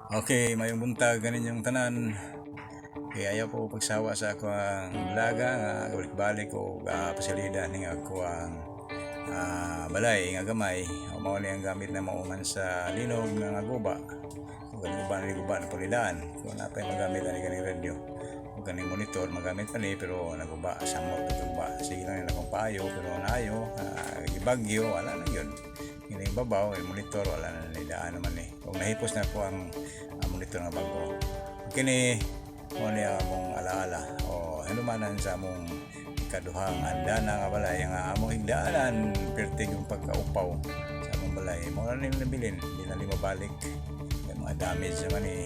Okay, maayong buntag kaninyong tanan. Kaya ayaw ko pagsawa sa ako ang vlog nga balik-balik ko pasilida ning ako ang balay nga gamay. O mao ni ang gamit na mauman sa linog nga guba. O ganing uban ni guba na pulidaan. Kung napay magamit ani kaning radio. O kaning monitor magamit pa ni, pero naguba, samot na guba. Sige lang nila kung paayo, pero naayo, gibagyo, wala na yun. Kini babaw, yung monitor, wala na nidaan naman eh. Kung nahipos na ko ang monitor nga bago. Kini mo ni among alaala o hinumanan sa among ikaduhang andana nga balay nga among higdaanan, pertig yung pagkaupaw sa among balay. Mo na nila nabilin, di na ni mabalik. Kay mga damage naman eh.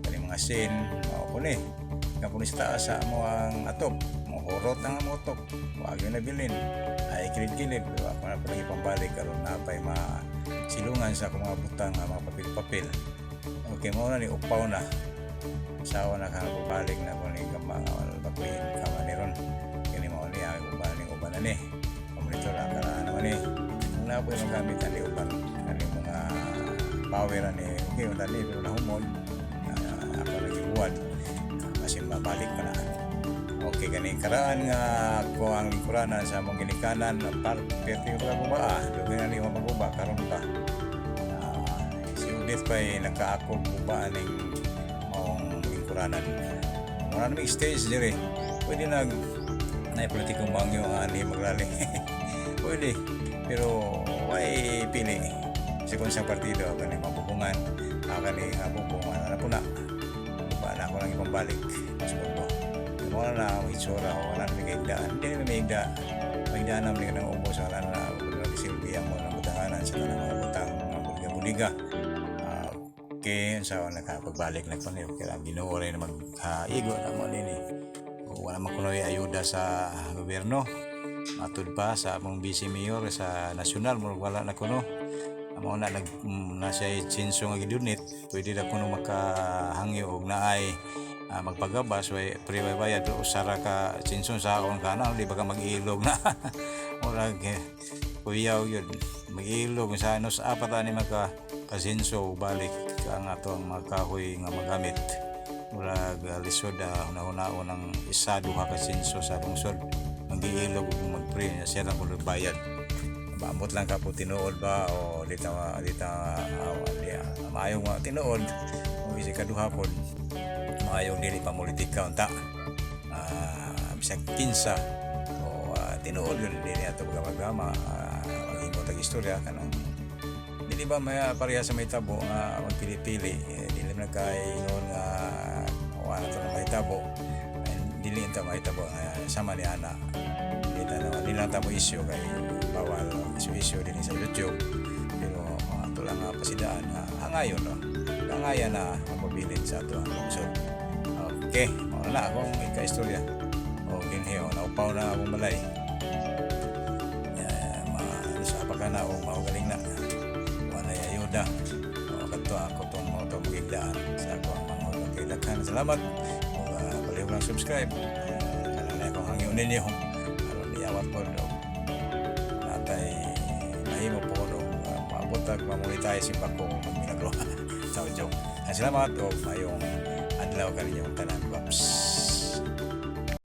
Kani mga sin, mao ko ni. Kapuno sa taas sa amo ang atop. Mohurot ang among atop. Wag yun nabilin. Ay kilid-kilid. Pero ako na pala ipambalik karon napay ma silungan sa akong mga butang nga mga papel-papel. Okay, mo na ni upaw na. Sawa na ka balik na ko ni kama nga wala bakuhin kama ni ron. Kini mo ni ang uban ni uban na ni. Monitor ang karaan naman ni. Kung na po yung magamit ani uban ani mga power ani, okay unta ni, pero nahumon. Ako nagibuhat kasi mabalik pa na. Okay, ganing karaan nga ako ang lingkuranan sa among ginikanan, par perti ko guba, dugay na ni maguba karon pa. Si Udit pa ay nakaakog guba ning maong lingkuranan. Wala na may stage dire. Pwede nag na politikong bangyo nga ani magrally. Pwede. Pero why pili? Sa kung sa partido kani mabubungan, kani nga bubungan na po na. Guba na ako lang ipambalik. Mas bago. Wala na ang itsura, wala na may kaigdaan. Hindi na may higda. May higdaan naman ng ubos, wala na silbi ang mga butanganan sa kanang mga butang mga buliga-buliga. Okay, sa nakapagbalik na ko niyo, kaya Ginoo rin mag-igo na mo nini. Wala man kunoy ayuda sa gobyerno. Matud pa sa among vice mayor sa nasyonal, murag wala na kuno. Amo na nag na siya chinso nga gidunit, pwede na kuno makahangyo og naay magpagabas, way pre way bayad, pero usara ka chinso sa akong kanang di ba ka mag-ilog na murag kuyaw yun mag-ilog sa anos apat ani maka pasinso balik ang ato ang mga kahoy nga magamit. Murag lisod, hunahunao ng isa duha ka sinso sa lungsod magiilog ug magpre siya lang kuno bayad. Maamot lang ka po tinuod ba o dita dita di maayo nga tinuod o isi kaduha pod maayo dili pa politika unta, bisag kinsa o tinuod yun dili ato magama, maghimo tag istorya kanang dili ba may pareha sa may tabo nga magpili-pili eh, dili man kay ingon nga wala to na mahitabo. Ay, dili ta mahitabo sama ni ana dili ta na dili lang ta mo issue kay bawal issue-issue din sa YouTube, pero ato lang nga pasidaan nga hangayon no hangaya na mapabilin sa ato ang lungsod. Okay, mao na akong ika-istorya o dinhi o naupaw na akong balay. Ma sa pa ka na o maugaling na wala ayuda o kadto ako tong auto magigdaan sa ako ang mga. Okay, daghan salamat o palihog lang subscribe. Na akong hangyo ninyo aron iyawat po og natay mahimo po og maabot tag mamonetize si Bako magmilagro sa joke. Salamat o mayong adlaw kaninyong tanan, guwaps.